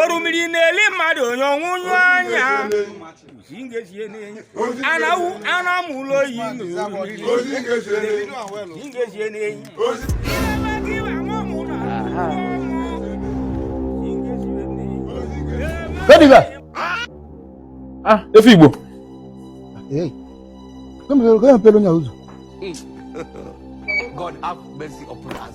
Orumiri na-eli mmadụ onye ọnwụnyụ anya. Anawu anamụlọ oyi na orumiri. Singesie n'enyi. Ready ba? Ah, efe Igbo. Hey. Kemgbe kemgbe pelo nya ụzọ. God have mercy upon us.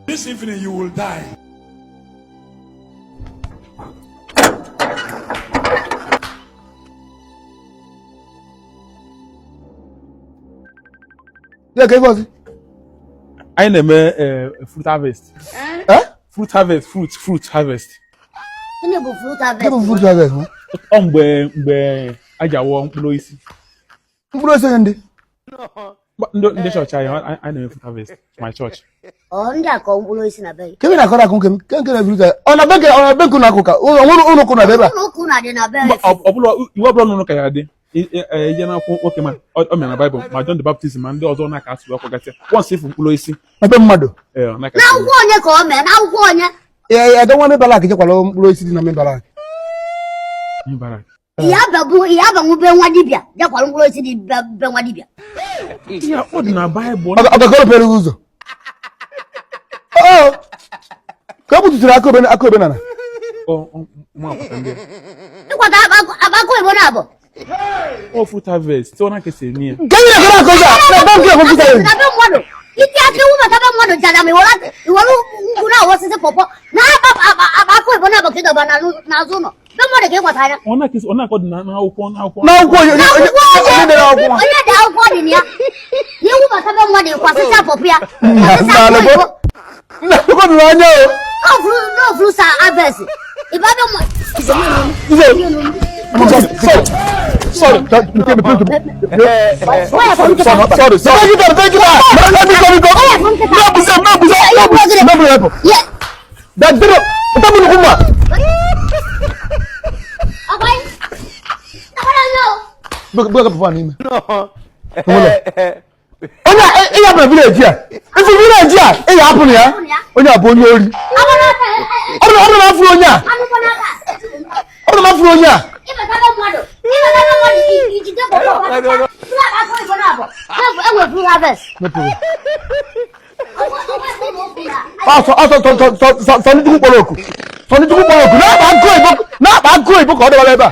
This evening you will die. Ya ka ife ọzọ. Anyị na-eme fruit harvest. Eh? Fruit harvest, fruit harvest. Gịnị bụ fruit Nke bụ harvest? fruit harvest nwa? Ọ mgbe a ji awọ mkpụrụ osisi. Mkpụrụ osisi onye ndị. Ndị chọọchị anyị na-eme fruit harvest, my church. Ọ ndị akọ mkpụrụ osisi na be gị. Kebe na-akọrọ akụ nke m, nke nke na fruit harvest. Ọ na be nke ọ na be nke ụnụ akụ ka ụlọ nwere ụnụ kụ na be ebe a. Ụlọ ụka unu adị na be Mba, ọ bụla iwu ọbụla n'ụlọ ka ya dị. Ije n'akwụkwọ nwoke ma ọ mere na Baịbụl ma John the Baptist ma ndị ọzọ na-aka asụ akwụgasị. Once ịfụ mkpụrụ osisi. Na be mmadụ. Ee, ọ na-aka asụ. N'akwụkwọ onye ka o mee? N'akwụkwọ onye? Ya ya nwa mebalak jekwala mkpụrụ osisi dị na mebalak. Mbara. Ihe abanwu be nwa dibịa jekwara mkpụrụ osisi dị be nwa dibịa. Ihe ọ dị na Baịbụl. Ọ gakọrọ pere ụzọ. Ọ ka o bututuru aka obe aka obe nana. Ọ mụ akwata ndị a. Ịkwata akpakọ Igbo na-abụ. Ọ fruit harvest, ọ na-aka esi eme ya. Nke nyere kọrọ akụ ụzọ a, na be nke fruit harvest. Na be mmadụ. Iti aka iwu bata be mmadụ jada ma iwere ngwu na osisi pọpọ na akpakọ Igbo na-abụ ka ịdọba n'azụ ụlọ. Be mmadụ ka ịkwata anya. Ọ na-aka ọ na-akọ dị na n'akwụkwọ n'akwụkwọ. N'akwụkwọ onye onye N'akwụkwọ onye dere akwụkwọ. Onye dị akwụkwọ dị na ya. N'iwu bata be mmadụ ịkwasịcha pọpọ ya. Nna Kwasịcha akụ oyibo. Nna akwụkwọ dụrụ anya o. No fruit harvest. Ịba be mmadụ. Sorry. Sorry. Sorry. Sorry. Thank you. Thank you. Yeah. Ọkwa Onye ị hapụ na village a, ifu village a, ị hapụ na ya, onye a bụ onye ori. Ọ bụrụ na afụrụ onye a, ọ bụrụ na afụrụ onye a. Ọsọ sọ ndị Chukwu kpọrọ oku, sọ ndị Chukwu kpọrọ oku, na-akpa akụ oyibo ka ọ dọbara ebe a.